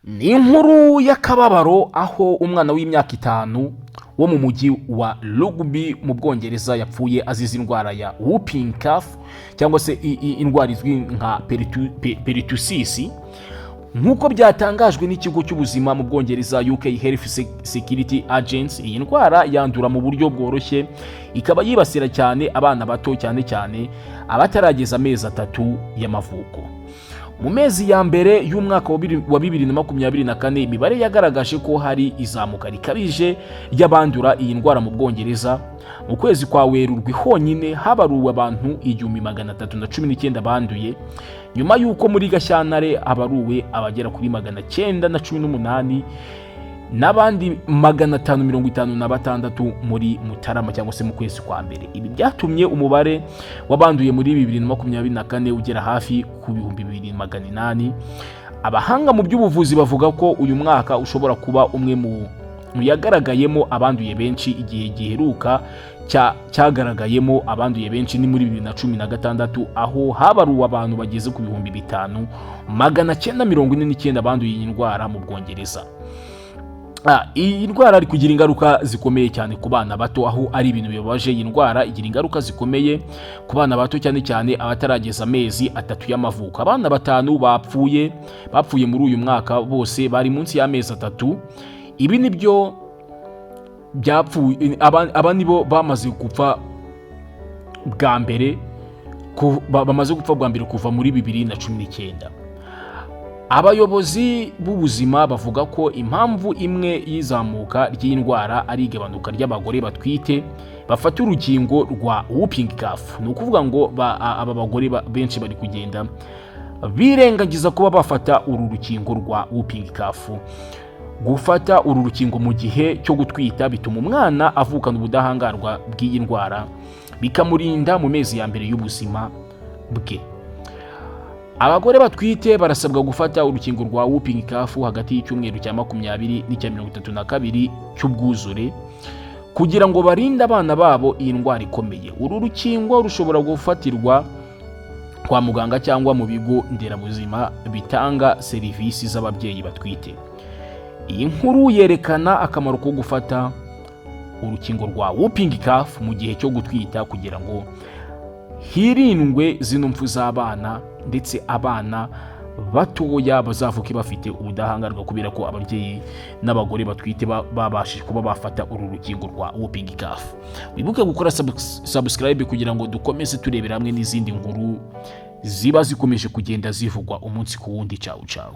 Ni inkuru y'akababaro, aho umwana w'imyaka 5 wo mu mujyi wa Rugby mu Bwongereza yapfuye azize indwara ya whooping cough, cyangwa se indwara izwi nka pertussis, nk'uko byatangajwe n'ikigo cy'ubuzima mu Bwongereza, UK Health Security Agency. Iyi ndwara yandura mu buryo bworoshye, ikaba yibasira cyane abana bato, cyane cyane abatarageza amezi 3 y'amavuko. Mu mezi ya mbere y'umwaka wa 2024, imibare yagaragaje ko hari izamuka rikabije ry'abandura iyi ndwara mu Bwongereza. Mu kwezi kwa Werurwe honyine habaruwe abantu 1319 banduye, nyuma y'uko muri Gashyantare habaruwe abagera kuri 918 n'abandi 556 muri Mutarama, cyangwa se mu kwezi kwa mbere. Ibi byatumye umubare w'abanduye muri 2024 ugera hafi ku 2800. Abahanga mu by'ubuvuzi bavuga ko uyu mwaka ushobora kuba umwe mu yagaragayemo abanduye benshi. Igihe giheruka cyagaragayemo abanduye benshi ni muri 2016, aho habaruwe abantu bageze ku 5949 banduye iyi ndwara mu Bwongereza. Iyi ndwara iri kugira ingaruka zikomeye cyane ku bana bato, aho ari ibintu bibabaje. Iyi ndwara igira ingaruka zikomeye ku bana bato, cyane cyane abatarageza amezi 3 y'amavuko. Abana batanu bapfuye muri uyu mwaka bose bari munsi y'amezi 3. Ibi nibyo byapfuye, aba nibo bamaze gupfa bwa mbere bamaze gupfa bwa mbere kuva muri 2019. Abayobozi b'ubuzima bavuga ko impamvu imwe y'izamuka ry'iyi ndwara ari igabanuka ry'abagore batwite bafata urukingo rwa whooping cough. Ni ukuvuga ngo aba bagore benshi bari kugenda birengagiza kuba bafata uru rukingo rwa whooping cough. Gufata uru rukingo mu gihe cyo gutwita bituma umwana avukana ubudahangarwa bw'iyi ndwara, bikamurinda mu mezi ya mbere y'ubuzima bwe. Abagore batwite barasabwa gufata urukingo rwa whooping cough hagati y'icyumweru cya 20 n'icya 32 cy'ubwuzure, kugira ngo barinde abana babo iyi ndwara ikomeye. Uru rukingo rushobora gufatirwa kwa muganga cyangwa mu bigo nderabuzima bitanga serivisi z'ababyeyi batwite. Iyi nkuru yerekana akamaro ko gufata urukingo rwa whooping cough mu gihe cyo gutwita, kugira ngo hirindwe zino mpfu z'abana, ndetse abana batoya bazavuke bafite ubudahangarwa, kubera ko ababyeyi n'abagore batwite babashije kuba bafata uru rukingo rwa whooping cough. Wibuke gukora subscribe kugira ngo dukomeze turebera hamwe n'izindi nkuru ziba zikomeje kugenda zivugwa umunsi ku wundi. Cawu cawu.